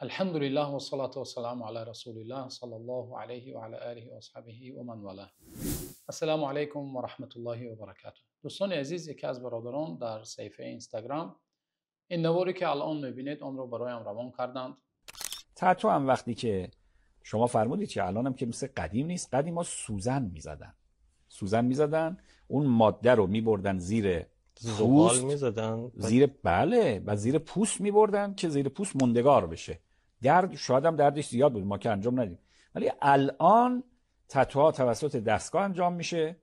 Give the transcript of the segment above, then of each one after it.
Алҳамдулиллаҳ вассалату вассаламу ала расулиллаҳ саллаллоҳу алайҳи ва ала олиҳи ва асҳобиҳи ва ман валаҳ. Ассалому алайкум ва раҳматуллоҳи ва баракатуҳ. Дӯстони азиз, яке аз бародарон дар саҳифаи Инстаграм ин наворе ки алон мебинед, онро бароям равон карданд. Тату ҳам вақте ки шумо фармудед, ки الانم که مثل قدیم نیست. قدیما سوزن میزدن، سوزن میزدن، اون ماده رو میبردن زیر زغال پوست. میزدن. زیر، بله، و زیر پوست میبردن که زیر پوست موندگار بشه. درد، شاید هم دردش زیاد بود، ما که انجام ندیم. ولی الان تتوها توسط دستگاه انجام میشه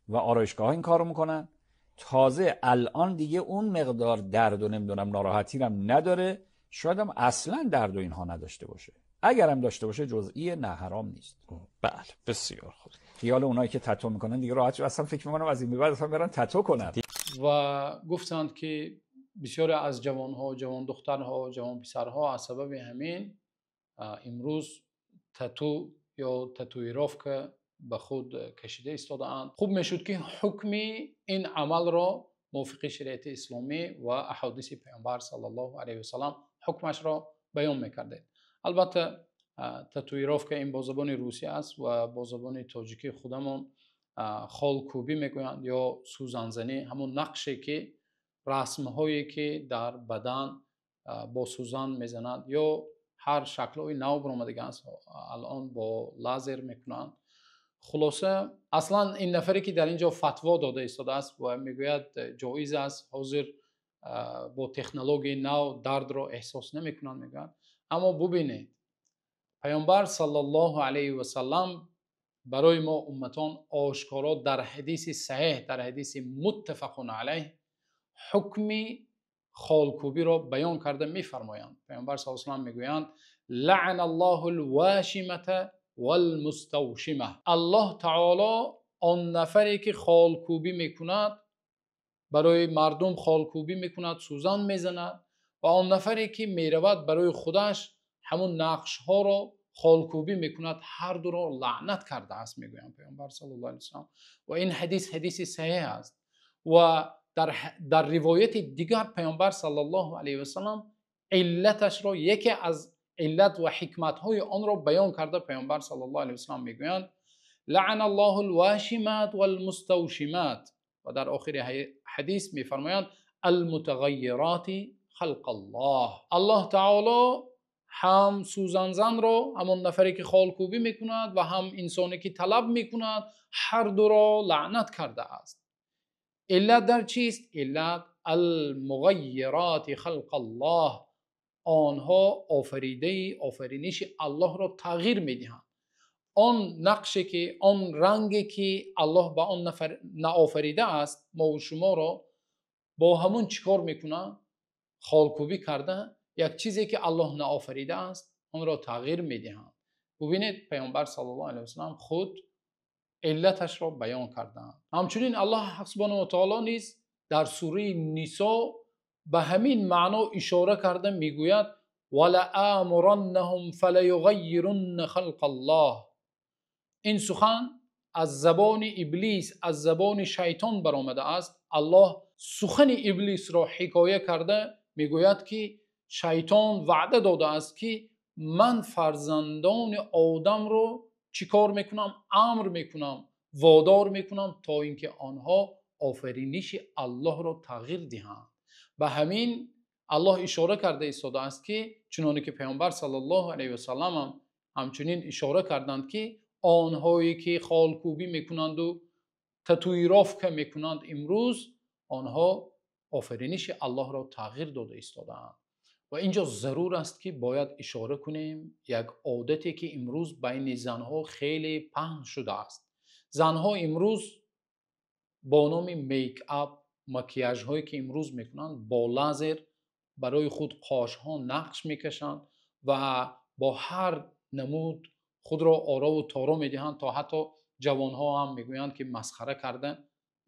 و آرایشگاه این کارو میکنن. تازه الان دیگه اون مقدار درد و نمیدونم ناراحتی هم نداره، شاید هم اصلا درد و اینها نداشته باشه. اگرم داشته باشه جزئیه، نه حرام نیست. بله، بسیار خوب. خیال اونایی که تتو میکنن دیگه راحت شد. اصلا فکر میکنم از این به بعد اصلا برن تتو کنن. Ва гуфтанд, ки бисёре аз ҷавонҳо, ҷавондухтарҳо, ҷавонписарҳо аз сабаби ҳамин имрӯз тату ё татуировка ба худ кашида истодаанд. Хуб мешуд, ки ҳукми ин амалро мувофиқи шариати исломӣ ва аҳодиси Паёмбар саллаллоҳу алайҳи васаллам ҳукмашро баён мекардед. Албатта, татуировка ин бо забони русӣ аст ва бо забони тоҷикӣ худамон холкӯбӣ мегӯянд ё сӯзанзанӣ, ҳамон нақше ки, расмҳое ки дар бадан бо сӯзан мезананд ё ҳар шаклҳои нав баромадага аст, алон бо лазер мекунанд. Хулоса, аслан ин нафаре ки дар ин ҷо фатво дода истодааст ва мегӯяд, ҷоиз аст, ҳозир бо технологияи нав дардро эҳсос намекунанд, мегӯяд. Аммо бубинед, Паёмбар саллаллоҳу алайҳи васаллам барои мо умматон ошкоро дар ҳадиси саҳеҳ, дар ҳадиси муттафақун алайҳ, ҳукми холкӯбиро баён карда мефармоянд. Паёмбар с салам мегӯянд: لعن الله الواشمة والمستوشمة. Аллоҳ таоло он нафаре ки холкӯбӣ мекунад, барои мардум холкӯбӣ мекунад, сӯзан мезанад, ва он нафаре ки меравад, барои худаш ҳамун нақшҳоро холкӯбӣ мекунад, ҳар дуро лаънат кардааст, мегӯянд Паёмбар саллаллоҳу алайҳи васаллам. Ва ин ҳадис ҳадиси саҳеҳ аст. Ва дар ривояти дигар Паёмбар саллаллоҳу алайҳи васаллам иллаташро, яке аз иллат ва ҳикматҳои онро баён карда, Паёмбар саллаллоҳу алайҳи васаллам мегӯянд: لعن الله الواشمات والمستوشمات. Ва дар охири ҳадис мефармоянд: المتغيرات خلق الله. Аллоҳ таоло ҳам сӯзанзанро, ҳамон нафаре ки холкӯбӣ мекунад, ва ҳам инсоне ки талаб мекунад, ҳар дуро лаънат кардааст. Иллат дар чист? Иллат: المغيرات خلق الله. Онҳо офаридаи офариниши Аллоҳро тағйир медиҳанд. Он нақше ки, он ранге ки Аллоҳ ба он нафар наофаридааст, мову шуморо бо ҳамун чӣ кор мекунанд? Холкӯбӣ карда, як чизе ки Аллоҳ наофаридааст, онро тағйир медиҳанд. Бубинед, Паёмбар саллаллоҳу алайҳи васаллам худ иллаташро баён кардаанд. Ҳамчунин Аллоҳ субҳонаҳу ва таоло низ дар сураи Нисо ба ҳамин маъно ишора карда мегӯяд: ولآمرنهم فليغيرن خلق الله. Ин сухан аз забони Иблис, аз забони шайтон баромадааст. Аллоҳ сухани Иблисро ҳикоя карда мегӯяд, ки шайтон ваъда додааст, ки ман фарзандони одамро чӣ кор мекунам? Амр мекунам, водор мекунам, то ин ки онҳо офариниши Аллоҳро тағйир диҳанд. Ба ҳамин Аллоҳ ишора карда истодааст, ки чуноне ки Паёмбар саллаллоҳу алайҳи васаллам ҳам ҳамчунин ишора карданд, ки онҳое ки холкӯбӣ мекунанду татуировка мекунанд имрӯз, онҳо офариниши Аллоҳро тағйир дода истодаанд. Ва инҷо зарур аст, ки бояд ишора кунем як одате ки имрӯз байни занҳо хеле паҳн шудааст. Занҳо имрӯз бо номи мейкап, макияжҳое ки имрӯз мекунанд, бо лазер барои худ қошҳо нақш мекашанд ва бо ҳар намуд худро орову торо медиҳанд, то ҳатто ҷавонҳо ҳам мегӯянд, ки масхара карда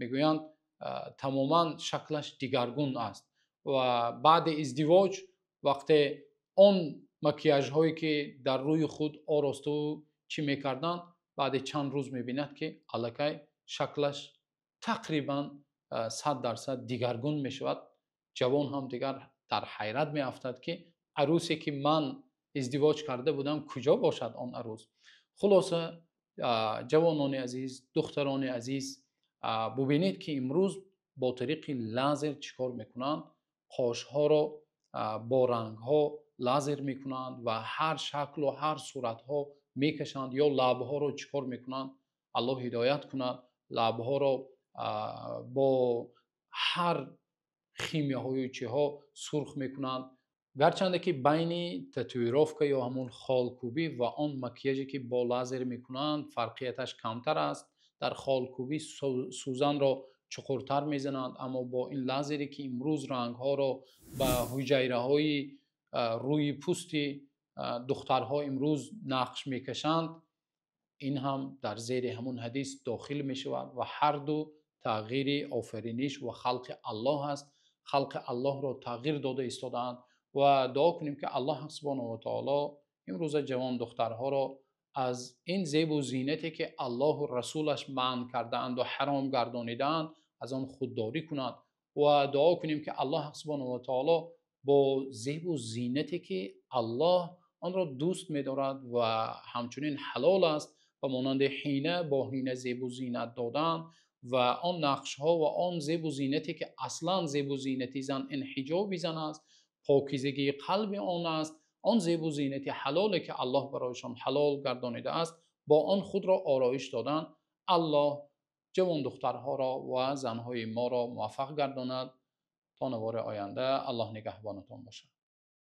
мегӯянд, тамоман шаклаш дигаргун аст. Ва баъди издивоҷ, вақте он макияжҳое ки дар рӯи худ оросту чӣ мекарданд, баъди чанд рӯз мебинад, ки аллакай шаклаш тақрибан 100% дигаргун мешавад. Ҷавон ҳам дигар дар ҳайрат меафтад, ки арӯсе ки ман издивоҷ карда будам, куҷо бошад он арӯс? Хулоса, ҷавонони азиз, духтарони азиз, бубинед, ки имрӯз бо тариқи лазер чӣ кор мекунанд. Қошҳоро бо рангҳо лазер мекунанд ва ҳар шакл ва ҳар суратҳо мекашанд, ё лабҳоро чӣ кор мекунанд. Аллоҳ ҳидоят кунад. Лабҳоро бо ҳар химияҳою чиҳо сурх мекунанд. Гарчанде ки байни татуировка ё ҳамун холкӯбӣ ва он макияже, ки бо лазер мекунанд, фарқияташ камтар аст. Дар холкӯбӣ сӯзанро чуқуртар мезананд, аммо бо ин лазере, ки имрӯз рангҳоро ба ҳуҷайраҳои рӯи пӯсти духтарҳо имрӯз нақш мекашанд, ин ҳам дар зери ҳамун ҳадис дохил мешавад ва ҳар ду тағйири офариниш ва халқи Аллоҳ аст. Халқи Аллоҳро тағйир дода истодаанд ва дуо кунем, ки Аллоҳ субҳонаҳу ва таоло имрӯза ҷавон духтарҳоро аз ин зебу зинате, ки Аллоҳу расулаш манъ кардаанд ва ҳаром гардонидаанд, аз он худдорӣ кунад ва дуо кунем, ки Аллоҳ субҳонаҳу ва таоло бо зебу зинате, ки Аллоҳ онро дӯст медорад ва ҳамчунин ҳалол аст, ба монанди ҳина, бо ҳина зебу зинат додан ва он нақшҳо ва он зебу зинате, ки аслан зебу зинати зан ин ҳиҷоби зан аст, покизагии қалби он аст, он зебу зинати ҳалоле, ки Аллоҳ барояшон ҳалол гардонидааст, бо он худро ороиш додан. Аллоҳ ҷавон духтарҳоро ва занҳои моро муваффақ гардонад. То навори оянда Аллоҳ нигаҳбонатон бошад.